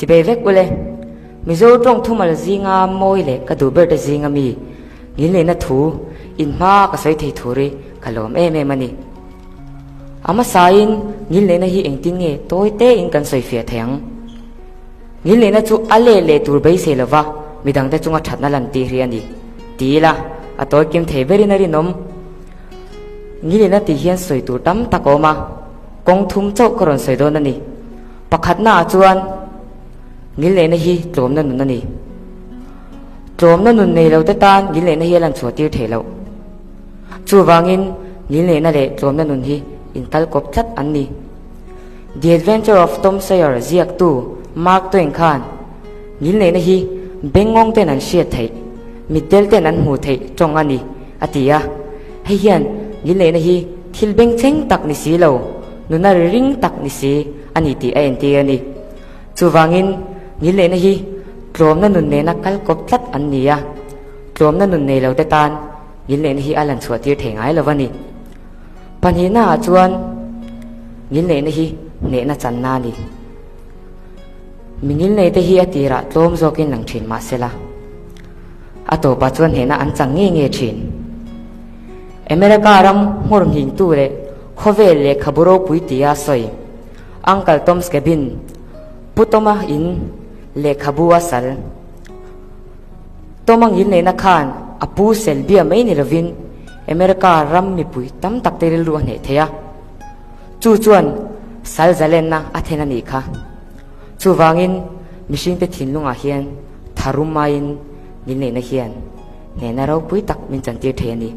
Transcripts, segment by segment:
Chibei vek ule. Mizo tawng thumal zinga mawi leh ka duh ber te zinga mi ngilneihna thu in hma ka sawi thei thur hi ka lawm em em a ni. A hmasain ngilneihna hi engtin nge tawi tein kan sawi fiah thei ang? Ngilneihna chu a let leh tur beisei lova midangte chunga thatna lantir hi a ni ti ila a tawi kim thei berin a rinawm. Ngilneihna tih hian sawi tur tam tak a awm a, kawng thum chauh ka rawn sawi dawn a ni. Pakhatnaah chuan ngilneihna hi tlawmna nun a ni. Tlawmna nun nei lote tan ngilneihna hi a lan chhuah tir thei loh. Chuvangin ngilneihna leh tlawmna nun hi inkal kawp tlat an ni. The Adventure of Tom Sawyer ziaktu Mark Twain khan ngilneihna hi bengngawng ten an hriat theih, mitdel ten an hmuh theih tawng a ni a ti a. Hei hian ngilneihna hi thil bengchheng tak ni si lo, nuna ri ring tak ni si a ni tih a entir a ni. Chuvangin ngilneihna hi tlawmna nun nena kal kawp tlat an ni a, tlawmna nun nei lo te tan ngilneihna hi a lan chhuah tir thei ngai lo a ni. Pahnihnaah chuan ngilneihna hi hnehna channa a ni. Mi ngilneite hi a tirah tlawm zawkin lang thin mah sela, a tawpah chuan hnehna an chang nge nge thin. America ram hmur nghingtu leh khawvel lehkhabu ropui tia sawi Uncle Tom's Cabin, Pu Toma in lehkhabu a sal. Toma ngilneihna khan a pu sel bia mai ni lovin America ram mipui tam tak te rilru a hneh thei a. Chu chuan sal zalenna a then a nih kha. Chuvangin mihringte thinlungah hian tharum aiin ngilneihna hian hnehna ropui tak min chantir thei a ni.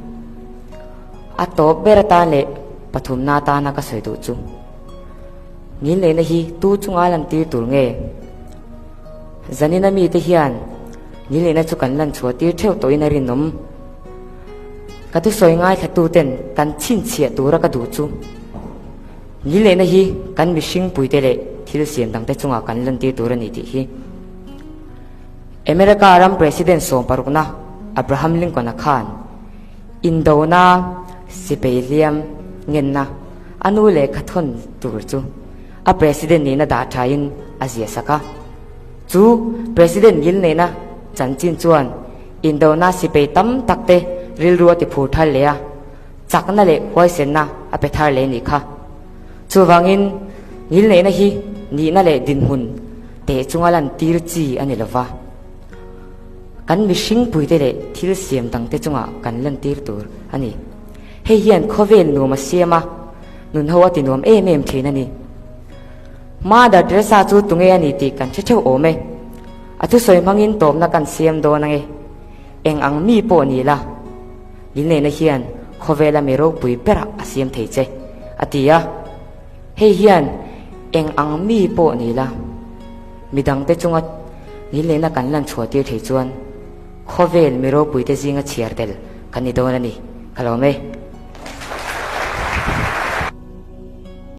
A tawp ber atan leh pathumna atana ka sawi duh chu ngilneihna hi tu chunga lantir tur nge? Zanina mite hian ngilneihna chu kan lan chhuah tir theuh tawhin a rinawm. Ka thusawi ngaithlatuten kan chhinchhiah tura ka duh chu ngilneihna hi kan mihring puite leh thil siam dangte chungah kan lantir tur a ni tih hi. America ram President sawmparukna Abraham Lincoln-a khan Indona sipei hliam ngenna a nu lehkha thawn tur chu a President nihna dah thain a zia sak a. Chu President ngilneihna chanchin chuan indona sipei tam tak te rilru a ti phur thar leh a, chakna leh huaisenna a pe thar leh nih kha. Chuvangin ngilneihna hi nihna leh dinhmun teh chunga lantir chi a ni lova. Kan mihring puite leh thil siam dangte chungah kan lantir tur a ni. Hei hian khawvel nuam a siam a, nun ho a ti nuam em em thin a ni. Mother Teresa chu tunge a ni tih kan hre theuh awm e. A thusawi hmangin tawpna kan siam dawn ange. Eng ang mi pawh ni la, Lilneihna hian khawvela mi ropui berah a siam thei che, a ti a. Hei hian eng ang mi pawh ni la, midangte chunga Nilena kan lan chhuah tir thei chuan khawvel mi ropuite zinga chhiar tel kan ni dawn a ni. Ka lawm e.